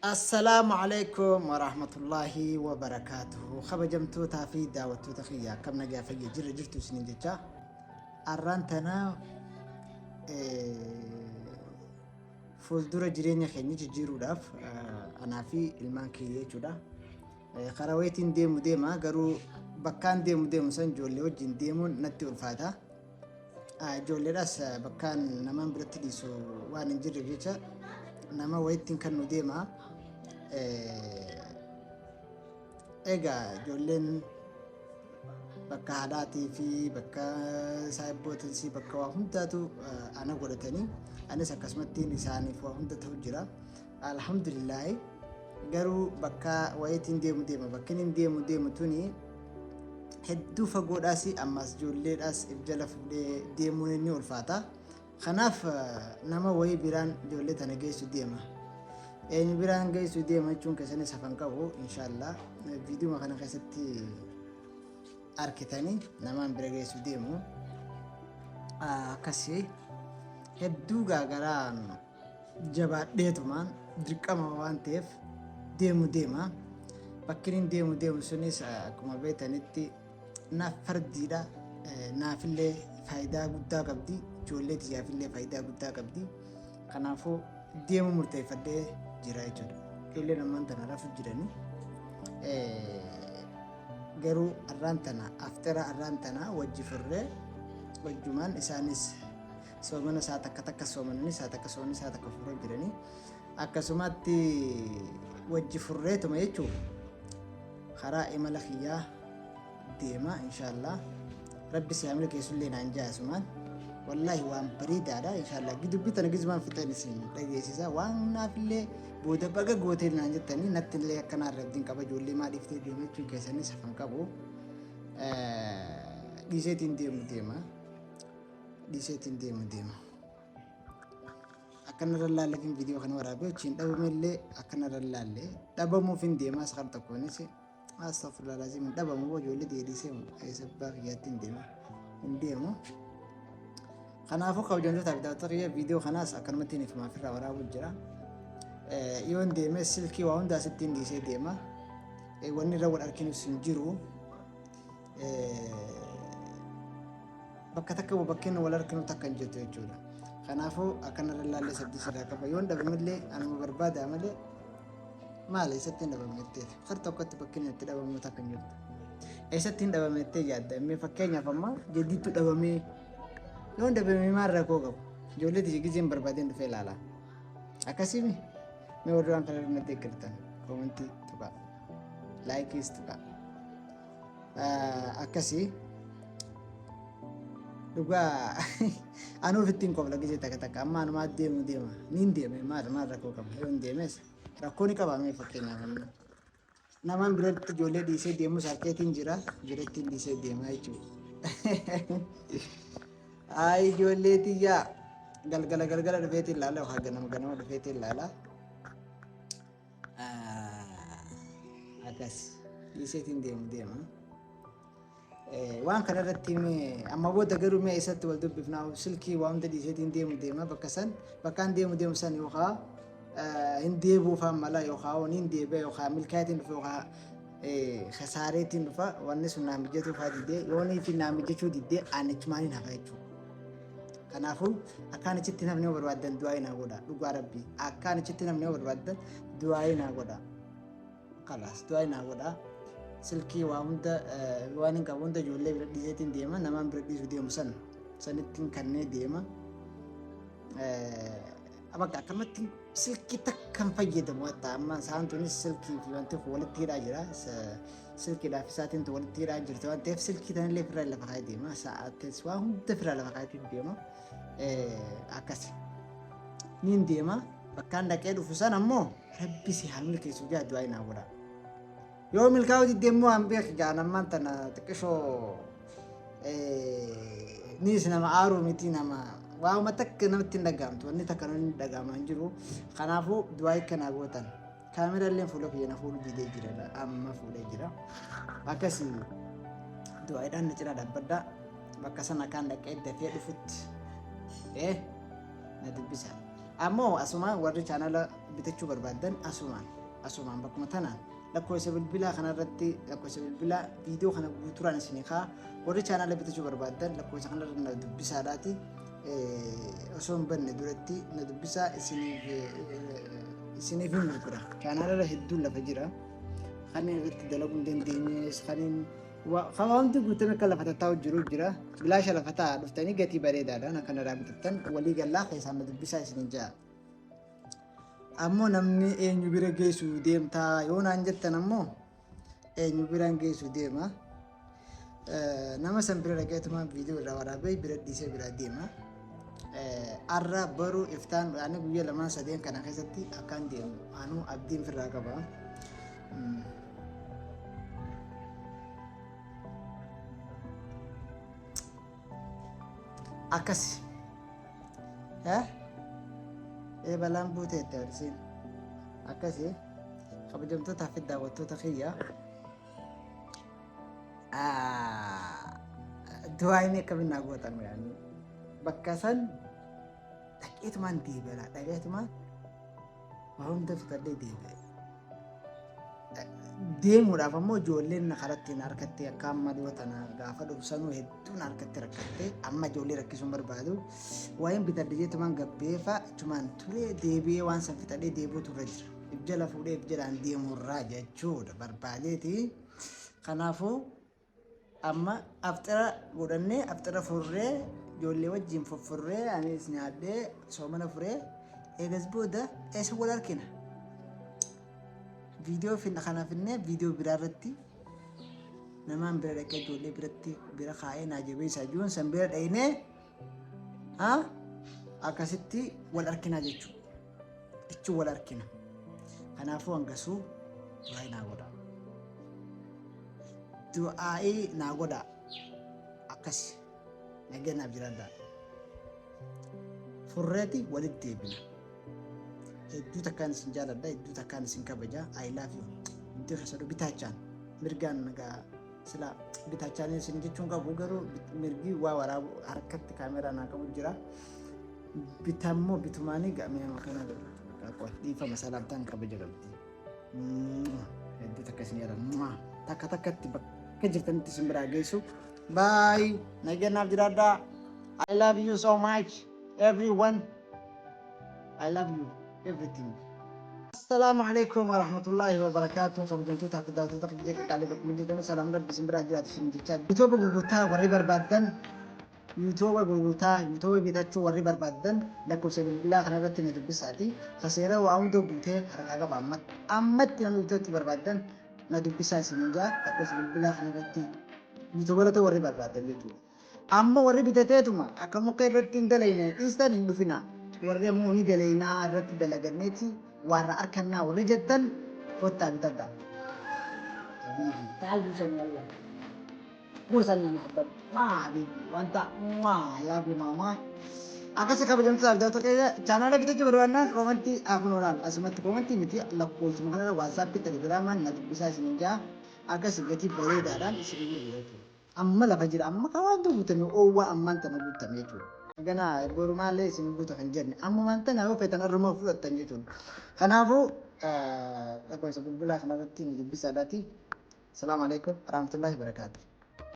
Assalaamu alaikum warahmatullaahi wabarakaatuhu. Kabajamtootaa fi daawwattoota kiyya, akkam nagaa fayya jirra jirtu isiniin jecha. Arraan tana fuuldura jireenya keenya jijjiiruudhaaf anaa fi ilmaan kiyya jechuudha. Karaa wayitiin deemu deema, garuu bakkaan deemu deemu san ijoollee wajjin deemuun natti ulfaata. Ijoolleedhaas bakkaan namaan biratti dhiisu waan hin jirreef jecha nama wayittiin kan nu deema. Egaa ijoolleen bakka haadhaatii fi bakka saahibbootinsii bakka waa hundaatu ana godhatanii, anis akkasumattiin isaaniif waa hunda ta'u jira. Alhamdulillaahi, garuu bakka wayitiin deemu deema, bakki inni deemu deemu tuni hedduu fagoodhaas, ammas ijoolleedhaas if jala fuudhee deemuun inni ulfaata. Kanaaf nama wayii biraan ijoollee tana geessu deema. Eenyu biraan geessu deema jechuun keessanis hafan qabu, inshaallah viidiyoo kana keessatti arkitanii namaan bira geessu deemu. Akkasii hedduu gaagaraa jabaadheetumaan dirqama waan ta'eef deemu deema. Bakki inni deemu deemu sunis akkuma beektanitti naaf fardiidha. Naafillee faayidaa guddaa qabdi. Ijoollee tiyyaafillee faayidaa guddaa qabdi. Kanaafuu deemu murteeffadhee jira jechuudha. Ijoolleen ammaan tana rafu jiranii. Garuu arraan tana aftera arraan tana wajji furree wajjumaan isaanis soomana isaa takka takka soomananii, isaa takka soomanii, isaa takka furree jiranii, akkasumatti wajji furreetuma jechuun karaa imala kiyyaa deema, inshaallah. Rabbi si haa milkeessullee naan jaasumaan, wallaahi waan bareedaadha. Inshaallah dubbii tana gizumaan fixan isin dhageessisa. Waan naafillee booda baga gootee naan jettanii natti illee akkanaa rabbiin qaba. Ijoollee maa dhiiftee deema jechuun keessanis hafan qabu. Dhiiseetiin deemu deema. Dhiiseetiin deemu deema. Akkanarra laalleefin viidiyoo kana waraabee achiin dhabamellee akkanarra laalle dhabamuuf hin deemaa sakar tokkoonis. Astaghfirullah lazim, hin dhabamu. Ijoollee deebisee eessa abbaa kiyyaatti hin deema, hin deemu. Kanaafuu kabajamtootaaf daawwattoota kiyya, viidiyoo kanaas akkanumatti hin ifumaaf irraa waraabuu jira. Yoo hin deeme silkii waa hundaa asitti hin dhiisee deema. Wanni irra wal arginus hin jiru. Bakka takka bakkeen wal arginu takka hin jirtu jechuudha. Kanaafuu akkanarra laallee sabdii sirraa qaba. Yoon dhabamillee anuma barbaada malee maal eessatti hin dhabame? Kar tokkotti bakki itti dhabamu takka hin jirtu. Eessatti hin dhabame jettee yaadda? Mee fakkeenyaaf amma jaddiitu dhabamee, yoon dhabame maal rakkoo qabu? Ijoollee tiyya gizeen barbaadeen dhufee ilaala. Akkasii mee warri waan kana irra deeggartan koomentii tuqaa. Laayikiis tuqaa. Akkasii dhugaa anuu ofittiin kofla gizee takka takka. Amma anumaa deemu deema, niin deeme, maal maal rakkoo qaba? Yoo hin deemes rakkoo ni qaba. Mee fakkeenyaaf amma namaan biratti ijoollee dhiisee deemus harkeetiin jira, biratti dhiisee deema jechuudha. Ayi ijoollee tiyyaa galgala galgala dhufeetiin ilaala yookaan ganama ganama dhufeetiin ilaala. Akkas dhiiseetiin deemu deema. Waan kana irratti amma booda garuu mee eessatti wal dubbifnaa? Silkii waa hunda dhiiseetiin deemu deema. Bakka san bakkaan deemu deemu san yookaan hin deebuufaan mala, yookaan hin deebi'a, yookaan milkaatiin dhufa, yookaan kasaareetiin dhufa. Wanni sun naa mijatuu fa'aa didee, yoonii fi naa mijachuu didee ani achumaan hin hafa jechuudha. Kanaafuu akkaan achitti namni yoo barbaaddan du'aa naa godha, dhugaa rabbii. Akkaan achitti namni yoo barbaaddan du'aa naa godha. Kalaas du'aa naa godha. Silkii waa hunda waan hin qabu hunda ijoollee bira dhiiseetiin deema, namaan bira dhiisu deemu san sanittiin kannee deema. Bakka akkanumatti silkii takka hin fayyadamu, hatta amma isaan tunis silkii fi wanti kun walitti hidhaa jira. Silkiidhaaf isaatiin walitti hidhaa jirti waan ta'eef silkii tanallee ofirraa lafa kaa'ee deema. Sa'aatis waa hunda ofirraa lafa kaa'eetiin deema. Akkasi. Niin deema, bakkaan dhaqee dhufu san ammoo rabbi si haa milkeessu jaa du'aa naa godha. Yoo milkaa'uu didde immoo an beek gaan ammaan tana xiqqishoo niis nama aaruu miti, nama waa'uma takka namatti hin dhaga'amtu, wanni takka namni hin dhaga'amaa hin jiru. Kanaafuu du'aa akkanaa gootan. Kaamera illee fuula kiyya na fuudhu didee jira, amma fuudhee jira. Akkasii du'aadhaan na cina dhaabbadhaa. Bakka sana akkaan dhaqee dafee dhufutti na dubbisa. Ammoo asumaan warri chaanala bitachuu barbaaddan asumaan asumaan bakkuma tanaan lakkoofsa bilbilaa kanarratti, lakkoofsa bilbilaa viidiyoo kana guuturaan isinii kaa, warri chaanala bitachuu barbaaddan lakkoofsa kanarra na dubbisaadhaati, osoo hin banne duratti na dubbisaa, isiniif hin gurgura. Chaanaalala hedduun lafa jira. Kan irratti dalaguu hin dandeenyes, kan wanti guutame akka lafa tattaa'u jiru jira. Bilaasha lafa taa'aa dhuftanii gatii bareedaadhaan akka narraa bitattan walii gallaa, keessaan na dubbisaa isiniin ja'a. Ammoo namni eenyu bira geessu deemtaa yoo naan jettan, ammoo eenyu biraan geessu deema. Nama san bira dhaqeetumaan viidiyoo irraa waraabee bira dhiisee biraa deema. Arra baruu iftaan ani guyyaa lamaan sadeen kana keessatti akkaan deemu anuu abdiin firraa qaba. Akkasi. Ee, balaan buuteetti arsiin. Akkasi, kabajamtootaa fi daawwattoota kiyya. Du'aa akkamiin naa gootan yaani bakka san dhaqeetumaan deebi'a, dhaqeetumaan waa hunda fixadhee deebi'e. Deemuudhaaf ammoo ijoolleen karatti na harkatti akka amma dhiyoo tana gaafa dhufsanuu hedduun harkatti rakkatte, amma ijoollee rakkisuun barbaadu. Waa'een bitadhe jeetumaan gabbeefa achumaan turee deebi'ee waan san fixadhee deebi'uutu irra jira. If jala fuudhee if jalaan deemurraa jechuudha barbaadeeti. Kanaafuu amma afxira godhannee, afxira furree, ijoollee wajjin fuffurree, anis nyaadhee soomana furee, eegas booda eessa wal argina? Viidiyoo kana finnee viidiyoo biraa irratti namaan bira dhaqee ijoollee biratti bira kaa'ee naa jabeessaa jiruun san bira dhaqnee akkasitti wal arginaa jechuudha. Jechuun wal argina. Kanaafuu hangasuu du'aa naa godhaa. Du'aa'ii naa godhaa. Akkasi. Nageenyaaf jiraadhaa. Furreeti walitti deebina. Hedduu takkaan isin jaaladha, hedduu takkaan isin kabaja. I love you. Hundi keessanuu bitaachaan mirgaan nagaa sila bitaachaan isin jechuun qabu, garuu mirgi waa waraabu harkatti kaameraa naa qabu jira. Bitammoo bitumaanii gamee kana dhiifama, salaamtaan kabaja qabdi. Hedduu takka isin jedha. Takka takkatti bakka jirtanitti isin biraa geessu. Bye. Nageenyaaf jiraadhaa. I love you so much, everyone. I love you, everything. Assalaamu alaikum warahmatullahi wabarakatuh. Kabajamtoota fi daawwattoota kiyya qaqqaalii, bakkuma jirtan salaam rabbi isin biraa jiraatu isin jechaa. YouTube gurgurtaa warri barbaaddan, YouTube gurgurtaa, YouTube bitachuu warri barbaaddan lakkoofsa bilbilaa kanarratti na dubbisaati. Kaseera waa hunda guutee harkaa qaba ammatti. Ammatti namni bitachuu barbaaddan na dubbisaa isin jaa, lakkoofsa bilbilaa kanarratti YouTuberoota warri barbaaddan jechuudha. Amma warri bitateetuma akka muka irratti hin dalayne dhiistan hin dhufina. Warri ammoo ni dalaynaa, irratti dalaganneeti waarra harkannaa warri jettan kottaa bitadhaa. Taal buusan yalla. Buusan nama abbaan. Maa habibi wanta maa love you mama. Akkasi, kabajamtoota argattoota keenya, chaanaala bitachuu barbaannaan koomantii kun olaal asumatti koomantii miti, lakkoofsuma kanarra WhatsAppii, Telegiraamaan na dubbisaa isiniin jaa, akkas gatii bareedaadhaan isin gurgura jechuudha. Amma lafa jira, amma kan waan guutame oowwaa ammaan tana guutame jechuudha. Ganaa borumaallee isin guuta kan jenne ammumaan tana yoo feetan arruma fudhattan jechuudha. Kanaafuu lakkoofsa bilbilaa kanarratti nu dubbisaadhaati. Salaamu alaikum warahmatullahi wabarakatuh.